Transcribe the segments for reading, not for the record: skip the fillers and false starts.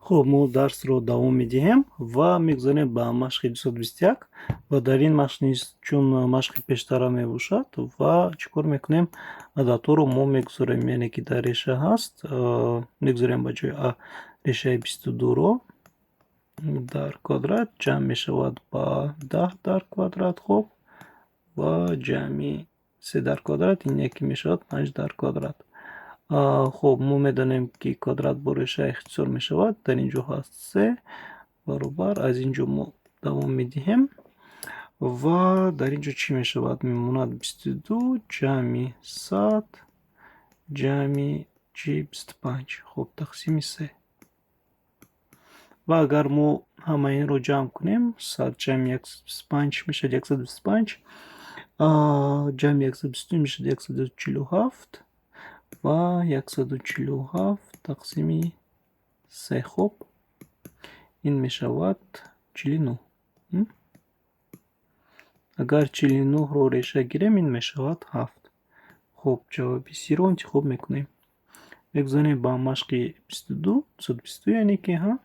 Хуб, мо дарсро давом медиҳем ва мегузарем ба машқи 221. Ва дар ин машқ низ чун машқи пештара мебошад ва чӣ кор мекунем? Ададҳоро мо мегузорем, яъне ки дар реша ҳаст, мегузорем ба ҷои а решаи 22-ро дар квадрат ҷамъ мешавад ба 10 дар квадрат, хуб, ва ҷамъи се дар квадрат, ин яке мешавад панҷ дар квадрат. Хуб, мо медонем, ки квадрат бо реша ихтисор мешавад. Дар ин ҷо ҳаст се баробар, аз ин ҷо мо давом медиҳем ва дар ин ҷо чӣ мешавад? Мемонад 22 ҷамъи 100 ҷамъи чи? 25, хуб, тақсими се. Ва агар мо ҳама инро ҷамъ кунем, 100 ҷамъи 125 мешавад 125, ҷамъи 122 мешавад 147 ва 147 тақсими се, хуб, ин мешавад 49. Агар 49-ро реша гирем, ин мешавад ҳафт. Хуб, ҷавоби C-ро интихоб мекунем. Мегузарем ба машқи 22, 222, яъне ки ҳа,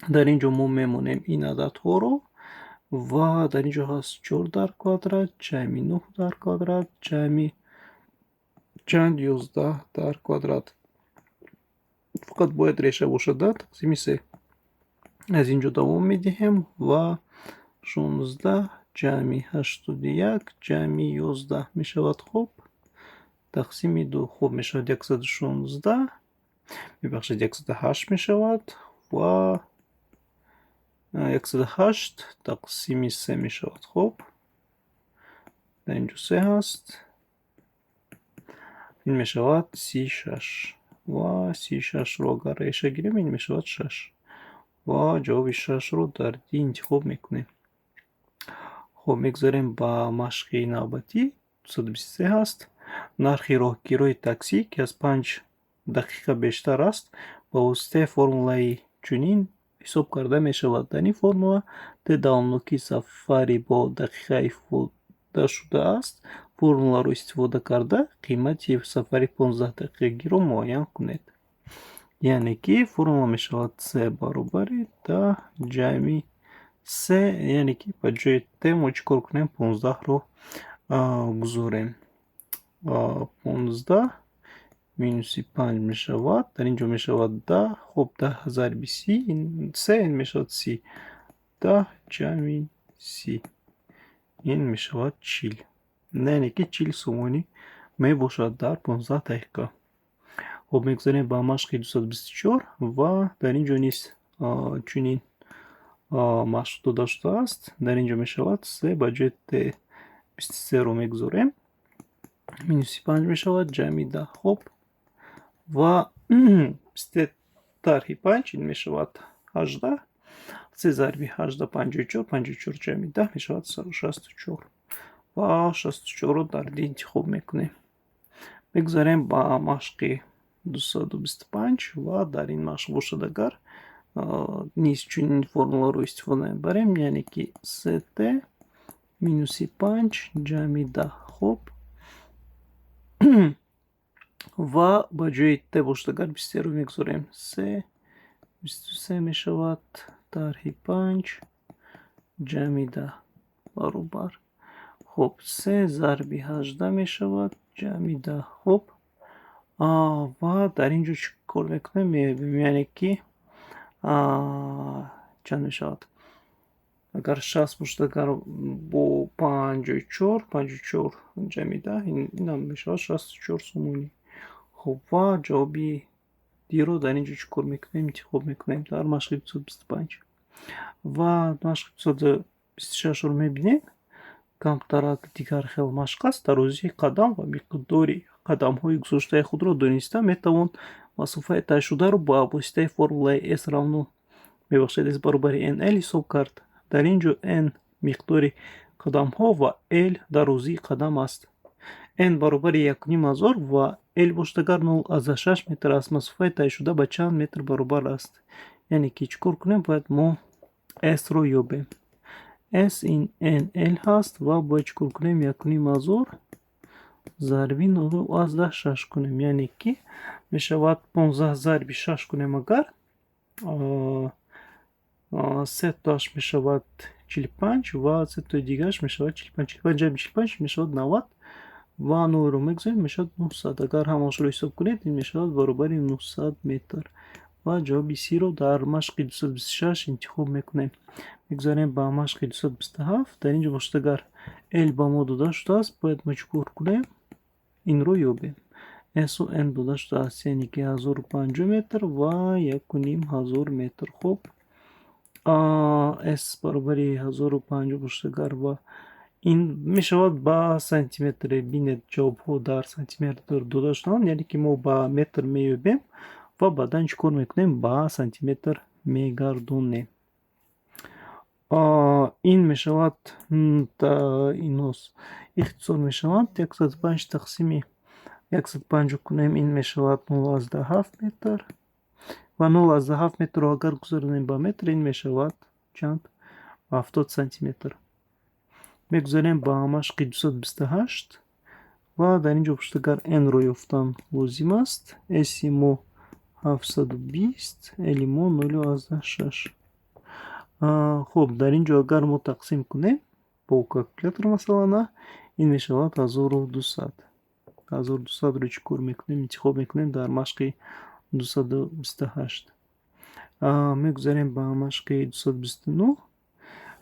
дар ин ҷо мо мемонем ин ададҳоро ва дар ин ҷо ҳаст чор дар квадрат ҷамъи нӯҳ дар квадрат ҷамъи чанд? 11 дар квадрат. Фақат бояд реша бошад, да, тақсими се. Аз ин ҷо давом медиҳем ва 16 ҷамъи 81 ҷамъи 11 мешавад, хуб, тақсими ду. Хуб, мешавад 116, мебахшед, 108 мешавад ва 108 тақсими се мешавад. Хуб, дар ин ҷо се ҳаст, ин мешавад 36 ва 36-ро агар реша гирем, ин мешавад шаш ва ҷавоби шашро дар D интихоб мекунем. Хуб, мегузарем ба машқи навбатӣ, 223 ҳаст. Нархи роҳкирои таксӣ, ки аз 5 дақиқа бештар аст, ба воситаи формулаи чунин ҳисоб карда мешавад. Дар ин формула т давомнокии сафари бо дақиқа ифода шудааст. Формуларо истифода карда, қимати сафари 15-дақиқагиро муайян кунед. Яъне ки формула мешавад с баробари 10 ҷамъи се, яъне ки ба ҷои т мо чӣ кор кунем? 15-ро гузорем. 15 минуси панҷ мешавад, дар ин ҷо мешавад 10. Хуб, 10 зарби 30, се, ин мешавад 30. 10 ҷамъи 30, ин мешавад 40, яъне ки 40 сомонӣ мебошад дар 15 дақиқа. Хуб, мегузарем ба машқи 224 ва дар ин ҷо низ чунин машқ дода шудааст. Дар ин ҷо мешавад се, ба ҷои т 23-ро мегузорем, минуси панҷ мешавад ҷамъи 10, хуб, ва 23 тарҳи панҷ, ин мешавад 18, се зарби 18 54, 54 ҷамъи 10 мешавад 64 ва 64-ро дар D интихоб мекунем. Мегузарем ба машқи 225 ва дар ин машқ бошад, агар низ чунин формуларо истифода мебарем, яъне ки ст минуси панҷ ҷамъи 10, хуб, ва ба ҷои т бошад, агар 23-ро мегузорем, се 23 мешавад тарҳи панҷ ҷамъи 10 баробар, хуб, се зарби 18 мешавад ҷамъи 10. Хуб, ва дар ин ҷо чӣ кор мекунем? Меёбем, яъне ки чанд мешавад? Агар 60 бошад, агар бо 54, 54 ҷамъи 10, инам мешавад 64 сомонӣ. Хуб, ва ҷавоби D-ро дар ин ҷо чӣ кор мекунем? Интихоб мекунем дар машқи 225. Ва машқи 226-ро мебинем, камтарак дигар хел машқ аст. Дарозии қадам ва миқдори қадамҳои гузоштаи худро дониста метавон масофаи тайшударо ба воситаи формулаи с равно, мебахшед, с баробари нл ҳисоб кард. Дар ин ҷо n миқдори қадамҳо ва l дарозии қадам аст. N баробари 1500 ва l бошад, агар 0,6 метр аст, масофаи тайшуда ба чанд метр баробар аст? Яъне ки чӣ кор кунем? Бояд мо s-ро ёбем. S ин nl ҳаст ва бояд чӣ кор кунем? 1500 зарби 0,6 кунем, яъне ки мешавад 15 зарби шаш кунем агар. Сетоаш мешавад 45 ва сетои дигараш мешавад 45. 45 ҷамъи 45 мешавад 90 ва нолро мегузорем, мешавад 900. Агар ҳамаашро ҳисоб кунед, ин мешавад баробари 900 метр. Ва ҷавоби С-ро дар машқи 226 интихоб мекунем. Мегузарем ба машқи 227. Дар ин ҷо бошад, агар L ба мо дода шудааст, бояд мо чӣ кор кунем? Инро ёбем. С-у N дода шудааст, яъне ки 1050 метр ва 1500 метр. Хуб, С баробари 1050 бошад агар, ва ин мешавад ба сантиметр. Бинед, ҷавобҳо дар сантиметр дода шудаанд, яъне ки мо ба метр меёбем ва баъдан чӣ кор мекунем? Ба сантиметр мегардонем. Ин мешавад, инҳо ихтисор мешаванд, 105 тақсими 150 кунем, ин мешавад 0,7 метр ва 0,7 метрро агар гузаронем ба метр, ин мешавад чанд? 70 сантиметр. Мегузарем ба машқи 228 ва дар ин ҷо бошад, агар n-ро ёфтан лозим аст, s-и мо 720, l-и мо 0,6. Хуб, дар ин ҷо агар мо тақсим кунем бо калкулятор, масалан, ин мешавад 1200. 1200-ро чӣ кор мекунем? Интихоб мекунем дар машқи 228. Мегузарем ба машқи 229.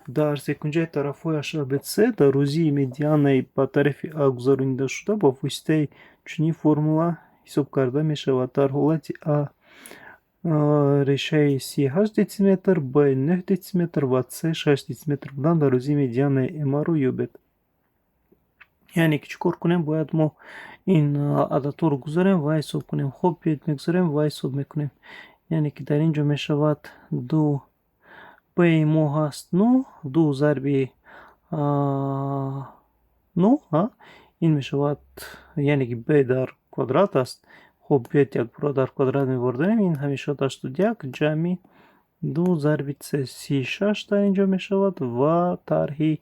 Дар секунҷаи тарафҳояш ABC дарозии медианаи ба тарафи А гузаронида шуда ба воситаи чунин формула ҳисоб карда мешавад. Дар ҳолати А решаи 38 дециметр, Б 9 дециметр ва С 6 дециметр будан, дарозии медианаи МА-ро ёбед. Яъне ки чӣ кор кунем? Бояд мо ин ададҳоро гузорем ва ҳисоб кунем. Хуб, биёед, мегузорем ва ҳисоб мекунем. Яъне ки дар ин ҷо мешавад ду, Б-и мо ҳаст нӯ, ду зарби нӯ, ин мешавад, яъне ки Б дар квадрат аст. Хуб, биёед, якбора дар квадрат мебарорем, ин ҳам мешавад 81 ҷамъи ду зарби С, 36 дар ин ҷо мешавад ва тарҳи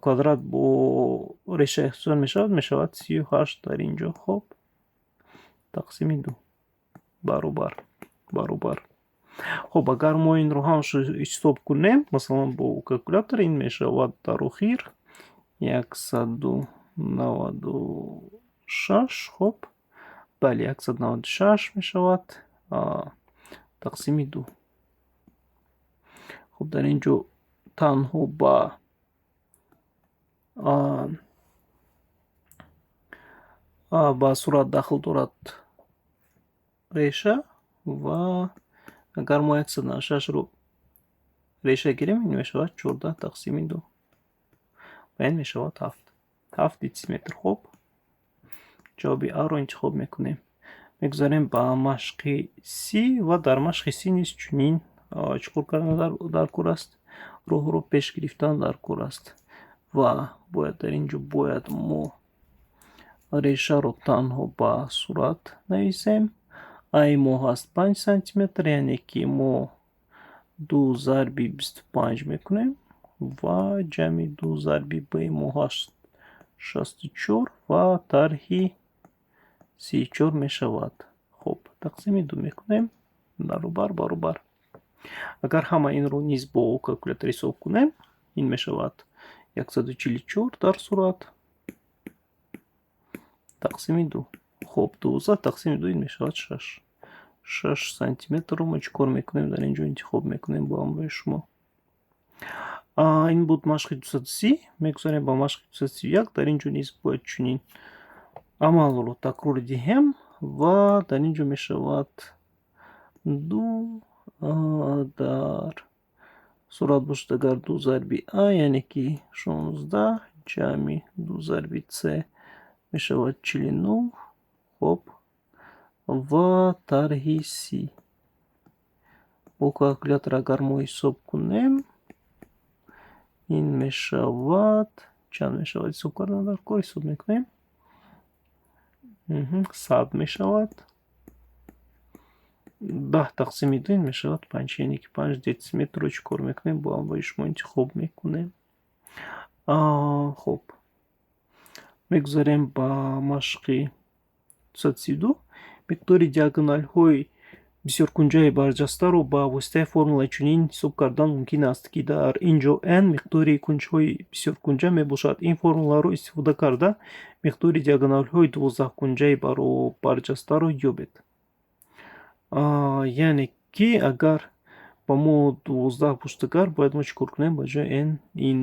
квадрат бо реша ихтисор мешавад, мешавад 38 дар ин ҷо. Хуб, тақсими ду баробар. Хуб, агар мо инро ҳамашро ҳисоб кунем, масалан, бо калкулятор, ин мешавад дар охир 196. Хуб, бале, 196 мешавад тақсими ду. Хуб, дар ин ҷо танҳо ба сурат дахл дорад реша ва агар мо 196-ро реша гирем, ин мешавад 14 тақсими ду ва ин мешавад 7, 7 дециметр. Хуб, ҷавоби А-ро интихоб мекунем. Мегузарем ба машқи 30 ва дар машқи 30 низ чунин чӣ кор кардан дар кор аст? Роҳро пеш гирифтан дар кор аст ва бояд дар ин ҷо бояд мо решаро танҳо ба сурат нависем. Аи мо ҳаст 5 сантиметр, яъне ки мо ду зарби 25 мекунем ва ҷамъи ду зарби Б-и мо ҳаст 64 ва тарҳи 34 мешавад. Хуб, тақсими ду мекунем, баробар. Агар ҳама инро низ бо калкулятор ҳисоб кунем, ин мешавад 144 дар сурат тақсими ду. Хуб, 12 тақсими ду, ин мешавад 6. 6 сантиметрро мо чӣ кор мекунем? Дар ин ҷо интихоб мекунем бо ҳамроҳи шумо. Ин буд машқи 230. Мегузарем ба машқи 231. Дар ин ҷо низ бояд чунин амалро такрор диҳем ва дар ин ҷо мешавад ду, дар сурат бошад агар, ду зарби А, яъне ки 16 ҷамъи ду зарби С мешавад 49. Хуб, ва тарҳи 30. Бо калкулятор агар мо ҳисоб кунем, ин мешавад чанд мешавад? Ҳисоб кардан дар кор, ҳисоб мекунем, 100 мешавад. 10 тақсими ду, ин мешавад 5, яъне ки 5 дециметрро чӣ кор мекунем? Бо ҳамроҳи шумо интихоб мекунем. Хуб, мегузарем ба машқи 232. Миқдори диагоналҳои Бисёркунҷаи барҷастаро ба воситаи формулаи чунин ҳисоб кардан мумкин аст, ки дар ин ҷо n миқдори кунҷҳои бисёркунҷа мебошад. Ин формуларо истифода карда, миқдори диагоналҳои дувоздаҳкунҷаи барҷастаро ёбед. Яъне ки агар ба мо 12 бошад, агар бояд мо чӣ кор кунем? Ба ҷои n ин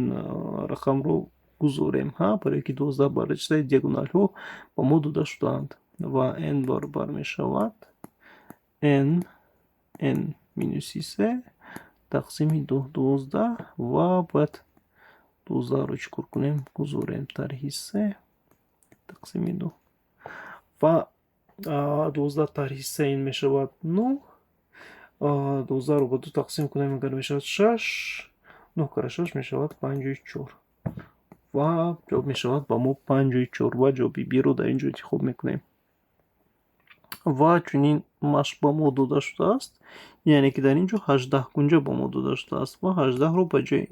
рақамро гузорем, ҳа, барое ки 12 барҷастаи диагоналҳо ба мо дода шудаанд ва n баробар мешавад n минуси се тақсими ду, 12, ва бояд 12-ро чӣ кор кунем? Гузорем тарҳи се тақсими ду, ва 12 тарҳи се ин мешавад нӯҳ. 12-ро ба ду тақсим кунем агар, мешавад шаш. Нӯҳ кара шаш мешавад 54 ва ҷавоб мешавад ба мо 54 ва ҷавоби Б-ро дар ин ҷо интихоб мекунем. Ва чунин машқ ба мо дода шудааст, яъне ки дар ин ҷо 18 кунҷа ба мо дода шудааст ва 18-ро ба ҷои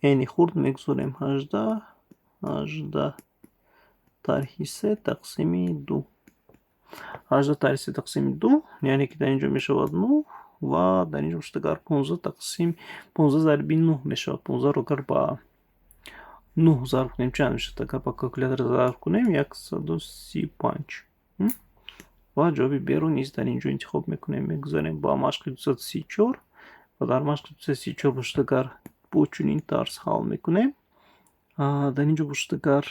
n хурд мегузорем. 18, 18 тарҳи се тақсими ду, 18 тарҳи се тақсими ду, яъне ки дар ин ҷо мешавад нӯҳ ва дар ин ҷо бошад агар 15 тақсим, 15 зарби нӯҳ мешавад. 15-ро агар ба нӯҳ зарб кунем, чанд мешавад? Агар ба калкулятор зарб кунем, 135 ва ҷавоби Б-ро низ дар ин ҷо интихоб мекунем. Мегузарем ба машқи 234 ва дар машқи 234 бошад агар, бо чунин тарз ҳал мекунем. Дар ин ҷо бошад агар,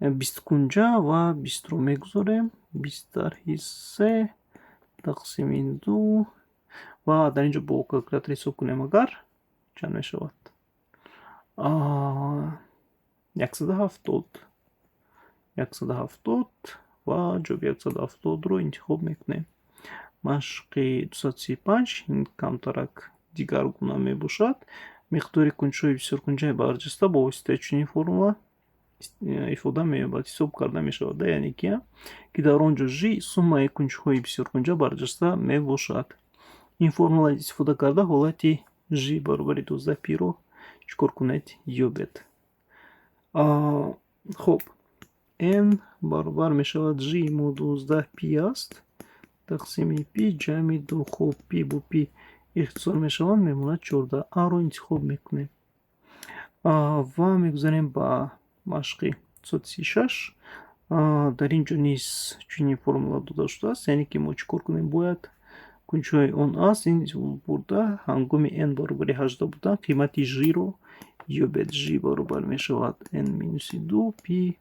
20 кунҷа ва 20-ро мегузорем, 20 тарҳи се тақсими ду ва дар ин ҷо бо калкулятор ҳисоб кунем агар, чанд мешавад? 170, 170 ва ҷавоби 170-ро интихоб мекунем. Машқи 235 ин камтарак дигаргуна мебошад. Миқдори кунҷҳои бисёркунҷаи барҷаста бо воситаи чунин формула ифода меёбад, ҳисоб карда мешавад, яъне ки дар он ҷо ж суммаи кунҷҳои бисёркунҷа барҷаста мебошад. Ин формула истифода карда, ҳолати ж баробари 12 пиро чӣ кор кунед? Ёбед. Хуб, n баробар мешавад ж мо 12 пи аст тақсими пи ҷамъи ду. Хуб, пи бо пи ихтисор мешаванд, мемонад 14. А-ро интихоб мекунем ва мегузарем ба машқи 236. Дар ин ҷо низ чунин формула дода шудааст, яъне ки мо чӣ кор кунем бояд? Кунҷҳои он аст ин бурда, ҳангоми n баробари 18 будан қимати ж-ро ёбед. Ж баробар мешавад n минуси ду пи,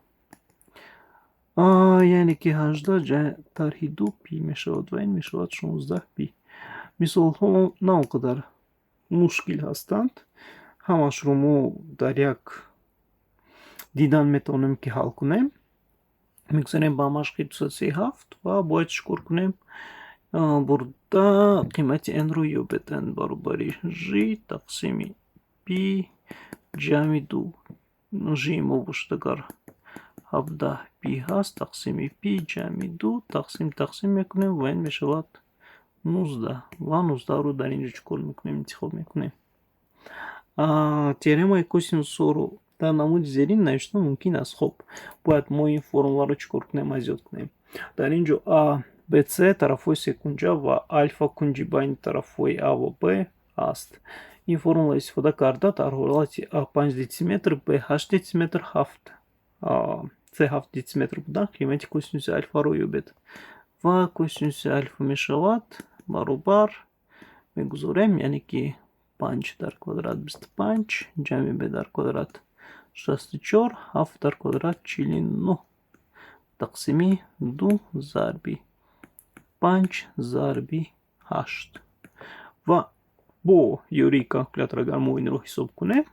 яъне ки 18 тарҳи ду пи мешавад ва ин мешавад 16 пи. Мисолҳо на он қадар мушкил ҳастанд, ҳамашро мо дар як дидан метавонем ки ҳал кунем. Мегузарем ба машқи 237 ва бояд чӣ кор кунем? Бурда қимати n-ро ёбед. N баробари ж тақсими пи ҷамъи ду. Ж мо бошад агар, 17 пи ҳаст тақсими пи ҷамъи ду. Тақсим тақсим мекунем ва ин мешавад 19 ва 19-ро дар ин ҷо чӣ кор мекунем? Интихоб мекунем. Теоремаи косинусҳоро дар намуди зерин навиштан мумкин аст. Хуб, бояд мо ин формуларо чӣ кор кунем? Аз ёд кунем. Дар ин ҷо а, б, с тарафҳои секунҷа ва алфа кунҷи байни тарафҳои а ва б аст. Ин формула истифода карда, дар ҳолати а 5 дециметр, б 8 дециметр, ҳафт, с 7 дециметр будан, қимати косинуси алфаро ёбед. Ва косинуси алфа мешавад баробар, мегузорем, яъне ки панҷ дар квадрат 25, ҷамъи б дар квадрат 64, ҳафт дар квадрат 49, тақсими ду зарби панҷ зарби ҳашт. Ва бо ёрии калкулятор агар мо инро ҳисоб кунем,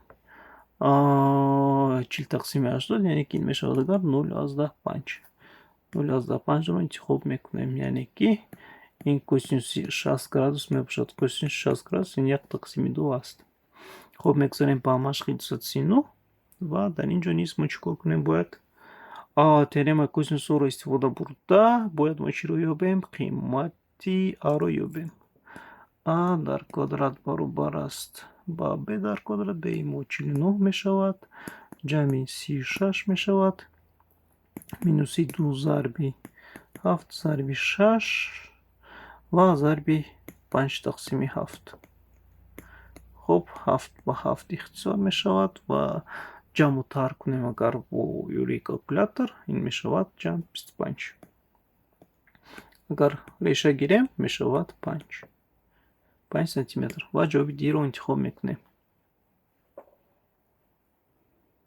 40 тақсими 80, яъне ки ин мешавад агар 0,85. 0,85-ро интихоб мекунем, яъне ки ин косинуси 60 градус мебошад. Косинуси 60 градус ин як тақсими ду аст. Хуб, мегузарем ба машқи 239 ва дар ин ҷо низ мо чӣ кор кунем бояд? Теоремаи косинусҳоро истифода бурда, бояд мо чиро ёбем? Қимати аро ёбем. А дар квадрат баробар аст ба б дар квадрат, б мо 49 мешавад, ҷамъи 36 мешавад, минуси ду зарби ҳафт зарби шаш. Ва зарби панҷ тақсими ҳафт. Хуб, ҳафт ба ҳафт ихтисор мешавад ва ҷамъу тарҳ кунем агар бо ёрии калкулятор, ин мешавад ҷамъ 25. Агар реша гирем, мешавад 5. 5 сантиметр. Ва ҷавоби D-ро интихоб мекунем.